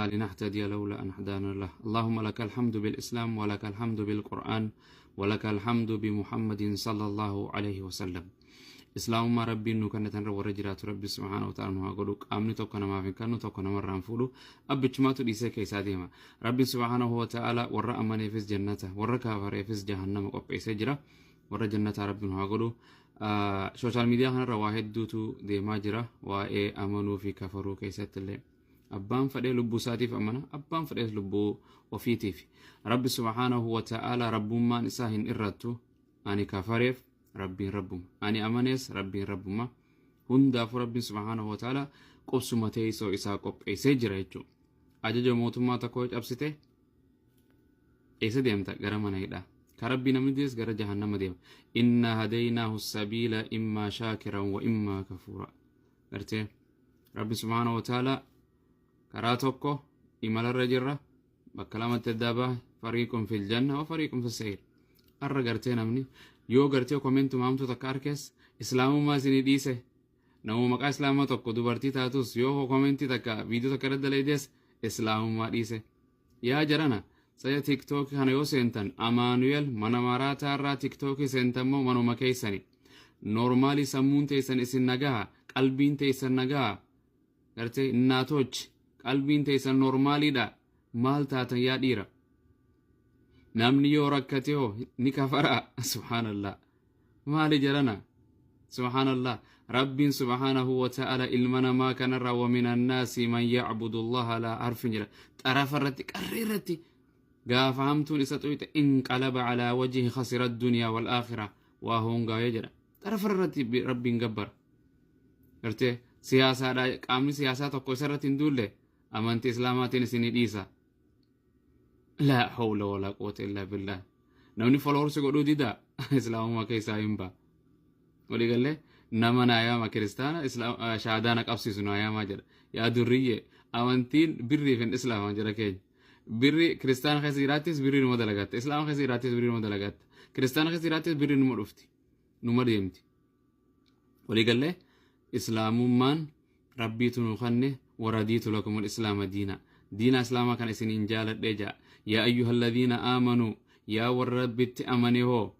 كنا لنهتدي لولا أن هدانا الله. اللهم لك الحمد بالإسلام، ولك الحمد بالقرآن، ولك الحمد بمحمد صلى الله عليه وسلم. Islaamummaa Rabbiin nu kenna tanirra warra jiraatu Rabbi subhaanahu wa ta'ala nu haa godhu. Qaamni tokko namaaf hin kennu, tokko namarraa hin fuudhu, abbichumaatu dhiisee keessaa deema. Rabbiin subhaanahu wa ta'ala warra amaneefis jannata, warra kaafareefis jahannama qopheessee jira. Warra jannataa Rabbi nu haa godhu. Social media kanarra waa hedduutu deemaa jira. Waa'ee amanuu fi kafaruu keessatti illee abbaan fedhee lubbuu isaatiif amana, abbaan fedhees lubbuu ofiitiif. Rabbi subhaanahu wa ta'ala rabbummaan isaa hin irrattu. Ani kafareef Rabbiin rabbuma, ani amanees Rabbiin rabbuma. Hundaafuu Rabbiin subhaanahu wa ta'ala qubsuma teessoo isaa qopheessee jira jechuudha. Ajaja mootummaa tokko cabsite, eessa deemta? Gara mana hidhaa. Ka Rabbii namni dides gara jahannama deema. إنا هديناه السبيل إما شاكرا وإما كفورا. Gartee Rabbi subhaanahu wa ta'ala karaa tokko imalarra jirra, bakka lamatti addaa baha: فريق في الجنة وفريق في السعير. Arra gartee namni yoo gartee comment uma hamtuu takka arkees islaamummaa isinii dhiise. Nama maqaa islaamaa tokko, dubartii taatus, yoo comment takka viidiyoo takka irra dalaydees islaamummaa dhiise. Yaa jarana, saya TikTok kana yoo seentan, Amaanu'el mana maraataa irraa TikTokii seentan moo manuma keessani? Normal sammuun teessan isin nagaha? Qalbiin teessan nagaha? Gartee naatoch qalbiin teessan normaliidha? Maal taatan yaa dhiira? Namni yoo rakkate hoo ni kafaraa? Subhaanallah, maali jarana? Subhaanallah. Rabbiin subhaanahu wa ta'ala ilma namaa kanarraa ومن الناس من يعبد الله على حرف jedha. Xarafa irratti, qarree irratti, gaafa hamtuun isa xuyxe انقلب على وجهه خسر الدنيا والآخرة. Waa hongaayee jedha. Xarafa irratti Rabbiin gabbara. Gartee siyaasaadha, qaamni siyaasaa tokko isa irratti hin duulle, amantii islaamaatiin isinii dhiisa. لا حول ولا قوة إلا بالله. Namni followers godhuu dida, islaamummaa keessaa hin ba'a. Walii gallee nama naa yaama, kiristaana shaadaa na qabsiisu naa yaamaa jedha. Yaa durriyyee, amantiin birriif hin islaaman jedha keenya. Birri kiristaana keessa jiraattis birri numa dalagatta, islaama keessa jiraattis birri numa dalagatta, kiristaana keessa jiraattis birri numa dhufti, numa deemti. Walii gallee islaamummaan Rabbiitu nu kanne. ورضيت لكم الإسلام دينا. Diina islaamaa kana isiniin jaaladhee jaa. يا أيها الذين آمنوا, yaa warra Rabbitti amane hoo,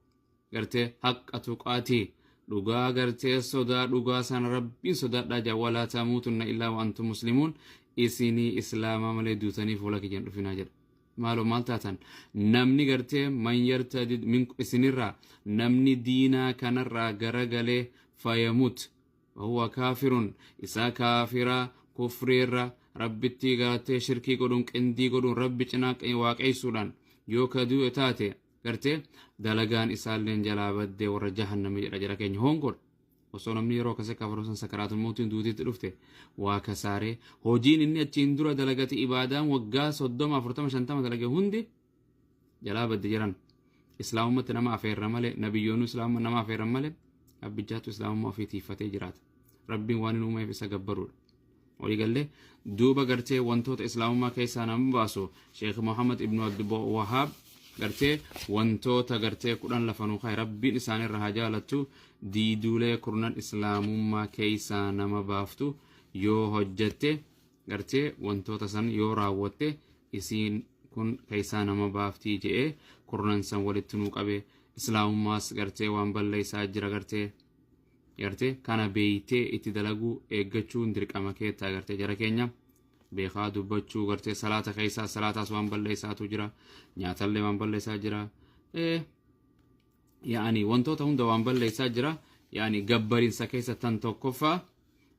gartee حق تقاته, dhugaa gartee sodaa dhugaa sana Rabbiin sodaadhaa jaa. ولا تموتن إلا وأنتم مسلمون. Isinii islaamaa malee duutanii fuula kiyyan dhufinaa jedha. Maaloo, maal taatan? Namni gartee من يرتد isinirraa, namni diinaa kanarraa garagalee, فيمت وهو كافر, isaa kaafiraa, kufriirra, Rabbitti gartee shirkii godhuun, qindii godhuun, Rabbi cinaa waaqeessuudhaan yoo ka du'e taate, gartee dalagaan isaalleen jalaa baddee warra jahannami jedha. Jara keenya, hongodha. Osoo namni yeroo akkasii kafaru san sakaraatul mawtiin duutiitti dhufte, waa kasaaree. Hojiin inni achiin dura dalagate, ibaadaan waggaa 30, 40, 50 dalage hundi jalaa badde jiran. Islaamummaatti nama afeerra malee, nabiyyoonni islaamummaa nama afeerran malee, abbichaatu islaamummaa ofii tiiffatee jiraata. Rabbiin waan hin uumeef isa gabbaruudha. Waliigallee duuba gartee wantoota islaamummaa keessaa nama baasu, Sheekh Muhammad ibnu Abdul Wahaab gartee wantoota gartee 10 lafa nuu kaa'e. Rabbiin isaanirra haa jaalattu. Diiduulee kurnan islaamummaa keessaa nama baaftu yoo hojjette, gartee wantoota san yoo raawwatte, isiin kun keessaa nama baaftii je'ee kurnan san walitti nuu qabe. Islaamummaas gartee waan balleessaa jira. Gartee kana beeytee itti dalaguu eeggachuun dirqama keettaa. Gartee jara keenya, beekaa dubbachuu. Gartee salaata keessaa, salaataas waan balleessaatu jira, nyaatallee waan balleessaa jira, yaani wantoota hunda waan balleessaa jira. Yaani gabbariinsa keessa tan tokkoffaa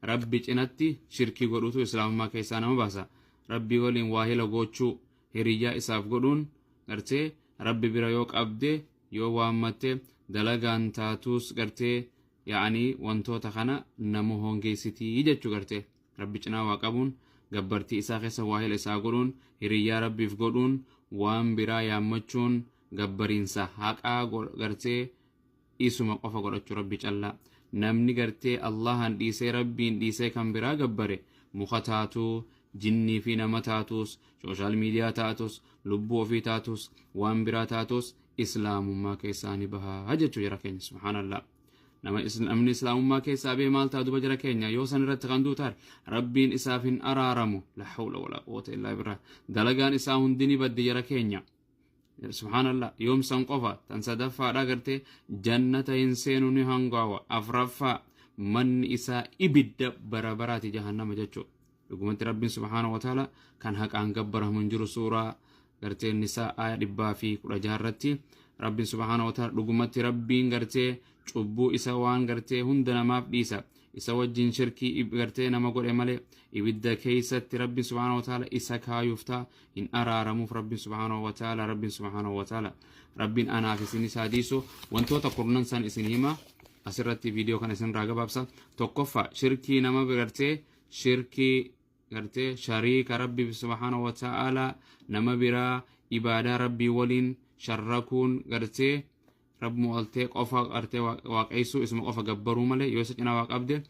Rabbi cinatti shirkii godhutu islaamummaa keessaa nama baasa. Rabbi waliin waahila gochuu, hiriyyaa isaaf godhuun, gartee Rabbi bira yoo qabde, yoo waammatte, dalagaan taatuus, gartee yaani wantoota kana nama hongeessitii jechuu. Gartee Rabbi cinaa waa qabuun, gabbartii isaa keessa waahila isaa godhuun, hiriyyaa Rabbiif godhuun, waan biraa yaammachuun, gabbariinsa haqaa gartee isuma qofa godhachuu, Rabbi callaa. Namni gartee Allahan dhiisee, Rabbiin dhiisee kan biraa gabbare, muka taatuu, jinnii fi nama taatus, social media taatus, lubbuu ofii taatus, waan biraa taatus, islaamummaa keessaa ni bahaa jechuu jira keenya. Subhaanallah. Namni islaamummaa keessaa bee maal ta'a duba jara keenya? Yoo san irratti kan duutaar Rabbiin isaaf hin araaramu. La hawla walaa quwwata illaa billah. Dalagaan isaa hundi ni baddi jara keenya. Subhaanallah. Yoom san qofa tan sadaffaadha gartee jannata hin seenu, ni hangaawa. Afraffaa, manni isaa ibidda bara baraati, jahannama jechuudha. Dhugumatti Rabbiin subhaanahu wa ta'ala kan haqaan gabbaramu hin jiru. Suuraa gartee Nisaa aaya 116 irratti Rabbiin subhaanahu wa ta'ala dhugumatti Rabbiin gartee cubbuu isa waan gartee hunda namaaf dhiisa, isa wajjin shirkii gartee nama godhe malee, ibidda keeysatti Rabbiin subhaanahu wa ta'ala isa kaayuuf ta'a, hin araaramuuf Rabbiin subhaanahu wa ta'ala. Rabbiin subhaanahu wa ta'ala, Rabbiin anaaf isin isaa dhiisu. Wantoota kurnan san isin hima asirratti, viidiyoo kana isin irraa gabaabsa. Tokkoffaa, shirkii nama gartee shirkii gartee shariika Rabbi subhaanahu wa ta'ala nama biraa ibaadaa Rabbii waliin sharrakuun, gartee Rabbi oltee qofa gartee waaqeessuu, isuma qofa gabbaruu malee yoo isa cinaa waa qabde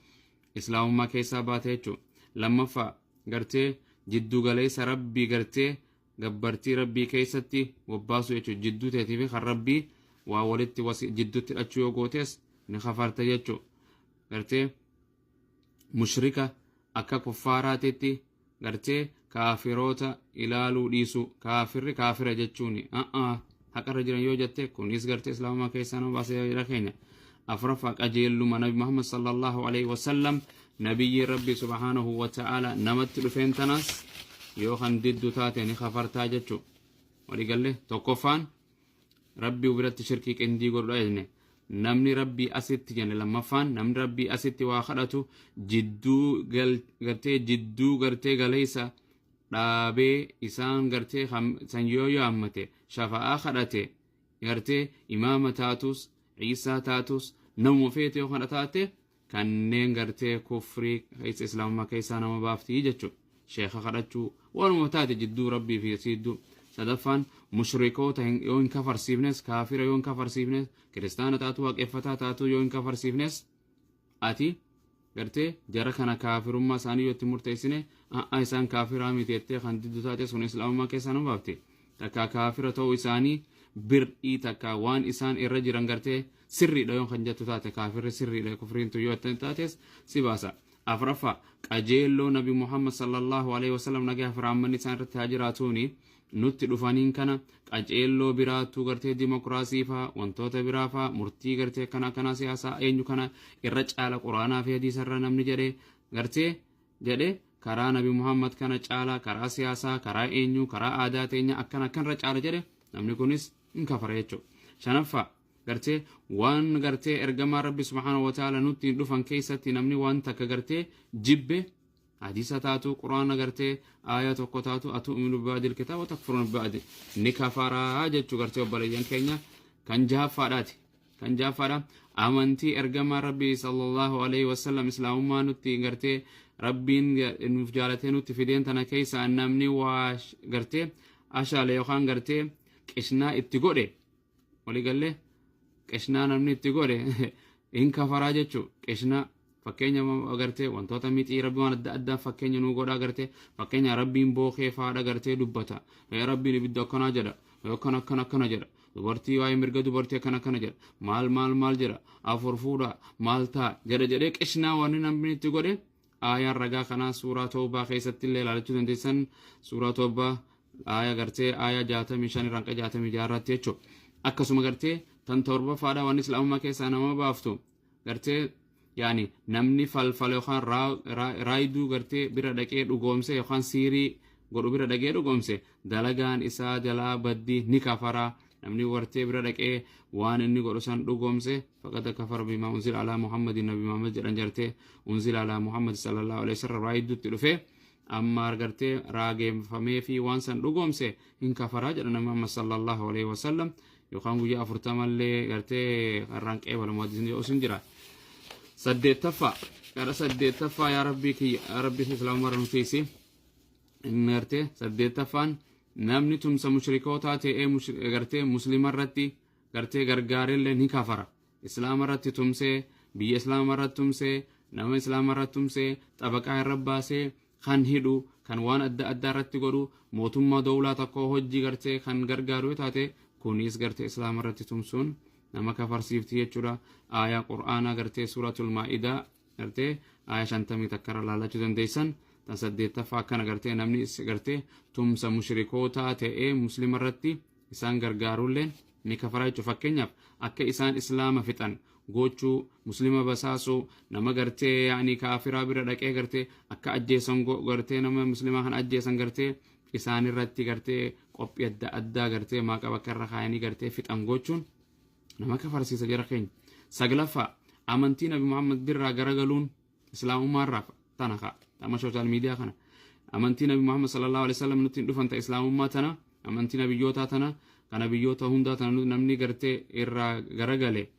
islaamummaa keessaa baate jechuudha. Lammaffaa, gartee jiddu galeessa Rabbii gartee gabbartii Rabbii keessatti bobbaasuu jechuudha. Jidduu teetii fi kan Rabbii waa walitti jidduutti hidhachuu yoo gootes ni kafarta jechuudha. Gartee mushrika akka kuffaaraatitti gartee kaafiroota ilaaluu dhiisu, kaafirri kaafira jechuun haqarra jiran yoo jette, kunis gartee islaamummaa keessaa nama baasee jira keenya. Afuraffaa, qajeelluma Nabi Muhammad sallallahu alaihi wasallam, nabiyyi Rabbi subhaanahu wa ta'ala namatti dhufeen tanaas yoo kan diddu taate ni kafartaa jechuu. Waliigalle? Tokkoffaan Rabbii biratti shirkii qindii godhudha jenne. Namni Rabbii asitti jenne. Lammaffaan, namni Rabbii asitti waa kadhatu jidduu gartee jidduu gartee galeessa dhaabee isaan gartee san yoo yaammate, shafa'aa kadhate, gartee imaama taatus, Ciisaa taatus, namuma feete yoo kadha taate, kanneen gartee kufrii keessa islaamummaa keessaa nama baaftii jechuudha. Sheeka kadhachuu, waanuma taate jidduu Rabbii fi siidduu. Sadaffaan, mushrikoota yoo hin kafarsiifnes, kaafira yoo hin kafarsiifnes, kiristaana taatu, waaqeffataa taatu yoo hin kafarsiifnes, ati gartee jara kana kaafirummaa isaanii yoo itti murteessine, a'a isaan kaafiraa miti jettee kan diddu taate, sun islaamummaa keessaa nama baafti. Takka kaafira ta'uu isaanii bir'ii takka waan isaan irra jiran gartee sirriidha yoo kan jettu taate, kaafirri sirriidha, kufriintu yoo taates si baasa. Afraffaa, qajeelloo Nabi Muhammad sallallahu alaihi wasallam, nagaa fi raammanni isaan irratti haa jiraatuuni, nutti dhufaniin kana qajeelloo biraattuu gartee dimokiraasii faa, wantoota biraa faa, murtii gartee kana kana siyaasaa eenyu kana irra caala, Quraanaa fi hadiisa irra namni jedhe gartee jedhe, karaa Nabi Muhammad kana caala, karaa siyaasaa, karaa eenyu, karaa aadaa teenya akkana akkanirra caala jedhe, namni kunis hin kafara jechuudha. Shanaffaa, gartee waan gartee ergamaa Rabbi subhaanahu wa ta'ala nutti dhufan keessatti namni waan takka gartee jibbe, hadiisa taatu, Quraana gartee aayaa tokko taatu, atu'minu ba'dil kitaaba wa takfuruna ba'd, ni kafaraa jechuu gartee obboleeyyan keenya. Kan jahaffaadhaati. Kan jahaffaadha, amantii ergamaa Rabbi sallallahu alaihi wasallam, islaamummaa nutti gartee Rabbiin nuuf jaalatee nutti fideen tana keessa namni waa gartee ashaale yookaan gartee qishnaa itti godhe, waliigallee, qishnaa namni itti godhe hin kafaraa jechuu. Qishnaa fakkeenya gartee wantoota mixii Rabbi waan adda addaa fakkeenya nuu godhaa, gartee fakkeenya Rabbiin bookee faadha gartee dubbata, Rabbiin ibidda akkanaa jedha, akkana akkana akkana jedha, dubartii waa'ee mirga dubartii akkana akkana jedha, maal maal maal jedha, afur fuudha maal ta'a jedha jedhee qishnaa waan namni itti godhe. Aayaan ragaa kanaa suuraa Toobaa keessatti illee ilaalachuu dandeessan, suuraa Toobaa aaya gartee aaya 65 irraa hanga 66 irratti jechuudha. Akkasuma gartee tan torbaffaadha, waan islaamummaa keessaa nama baaftu, gartee yaani namni falfala yookaan raayiduu gartee bira dhaqee dhugoomse yookaan siirii godhu bira dhaqee dhugoomse, dalagaan isaa jalaa baddi, ni kafaraa. Namni gartee bira dhaqee waan inni godhu san dhugoomse, faqad kafara bimaa unzila alaa Muhammadin, Nabi Muhammad jedhan jartee unzila alaa Muhammad sallallahu alaihi wasallam raayiduutti dhufe, amma gartee raageeffamee fi waan san dhugoomse hin kafaraa jedha Nabi Muhammad sallallahu alaihi wasallam. Yookaan guyyaa 40llee gartee irraan qeebalamu hadiisni jedhu sun jira. Saddeettaffaa, gara saddeettaffaa, yaa Rabbii kiyya, yaa Rabbii islaamummaa irra nu tiisi. Inni gartee saddeettaffaan, namni tumsa mushrikootaa ta'ee gartee muslima irratti gartee gargaarellee ni kafara. Islaama irratti tumsee, biyya islaama irratti tumsee, nama islaama irratti tumsee, xabaqaa irra baasee kan hidhu, kan waan adda addaa irratti godhu, mootummaa dowlaa tokko hojii gartee kan gargaaru yoo taate, kunis gartee islaama irratti tumsuun Nama kafarsiifti jechuudha. Aayaa Qur'aanaa gartee Suuratul Maa'idaa gartee aayaa 51 irra laalachuu dandeessan. Tan saddeettaffaa akkana gartee namni gartee tumsa mushrikootaa ta'ee muslima irratti isaan gargaarulleen ni kafaraa jechuudha. Fakkeenyaaf, akka isaan Islaama fixan gochuu, muslima basaasuu, nama gartee yaani kaafiraa bira dhaqee gartee akka ajjeesan, gartee nama muslimaa kan ajjeesan, gartee isaan irratti gartee qophii adda addaa gartee maaqa bakka irra kaayanii gartee fixan gochuun nama kafarsiisa, jara keenya. Saglaffaa, amantii Nabi Muhammad birraa garagaluun, Islaamummaarraa tana kaa amma social media kana, amantii Nabi Muhammad sallallahu alaihi wasallam nutti hin dhufan ta Islaamummaa tana, amantii nabiyyootaa tana, kan nabiyyoota hundaa tana namni gartee irraa garagale,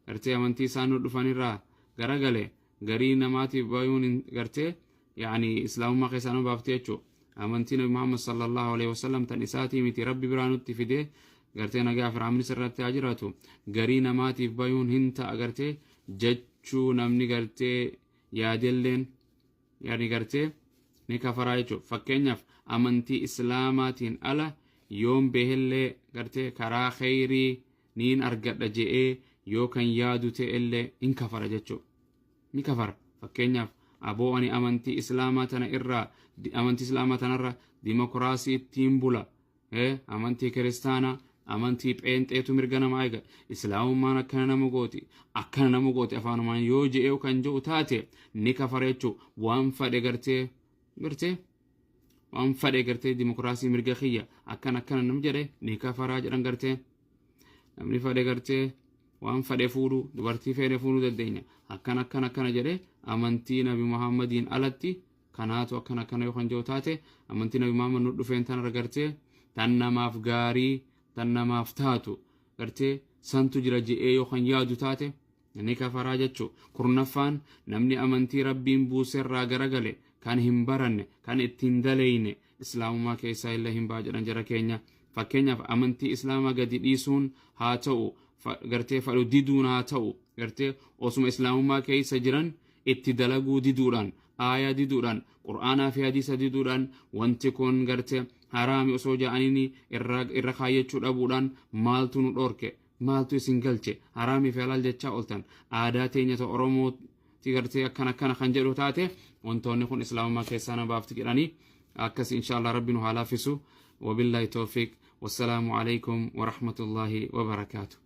gartee amantii isaan nu dhufan irraa garagale, garii namaatiif bayuun gartee yaani Islaamummaa keessaa nama baafte jechuudha. Amantii Nabi Muhammad sallallahu alaihi wasallam tan isaatii miti, Rabbi biraa nutti fidee, gartee nagaa fi rahmanni sirratti haa jiraatu, garii namaatiif bayuun hin ta'a gartee jechuu namni gartee yaadelleen yaani gartee ni kafaraa jechuudha. Fakkeenyaaf, amantii Islaamaatiin ala yoon behellee gartee karaa kheyrii niin argadha je'ee yoo kan yaadu ta'ellee hin kafara jechuudha. Ni kafara. Fakkeenyaaf, aboo ani amantii Islaamaa tana irraa, amantii Islaamaa tanarra dimokiraasii ittiin bula, amantii Kiristaanaa, amantii Pheenxeetu mirga namaa eega, Islaamummaan akkana nama gooti, akkana nama gooti afaanumaan yoo je'ee kan jedhu taate ni kafara jechuu. Waan fadhe gartee waan fadhe gartee dimokiraasii mirga kiyya akkana akkana nam jedhe ni kafaraa jedhan. Gartee namni fadhe gartee waan fadhe fuudhu, dubartii fedhe fuudhuu dandeenya, akkana akkana akkana jedhe, amantii Nabi Muhammadiin alatti kanaatu akkana akkana yoo kan jiru taate, amantii Nabi Muhammad nu dhufeen tanarra gartee tan namaaf gaarii, tan namaaf taatu gartee santu jira je'ee yoo kan yaadu taate ni kafaraa jechuu. Kurnaffaan, namni amantii Rabbiin buuserraa garagale, kan hin baranne, kan ittiin daleyne, Islaamummaa keessaa illee hin ba'a jedhan, jara keenya. Fakkeenyaaf, amantii Islaamaa gadi dhiisuun haa ta'u, gartee fadhu diduun haa ta'u, gartee osuma Islaamummaa keessa jiran itti dalaguu diduudhaan, aayaa diduudhaan, Qur'aanaa fi hadiisa diduudhaan, wanti kun gartee haraami osoo ja'aniini irra kaayyachuu dhabuudhaan, maaltu nu dhorke, maaltu isin galche, haraamii fi halaal jechaa ooltan, aadaa teenya ta Oromooti gartee akkana akkana kan jedhu taate, wantoonni kun Islaamummaa keessaa na baafti jedhanii. Akkas inshallah Rabbi nu haa laaffisu. Wabillahi tawfiq, wassalaamu alaikum warahmatullahi wabarakaatu.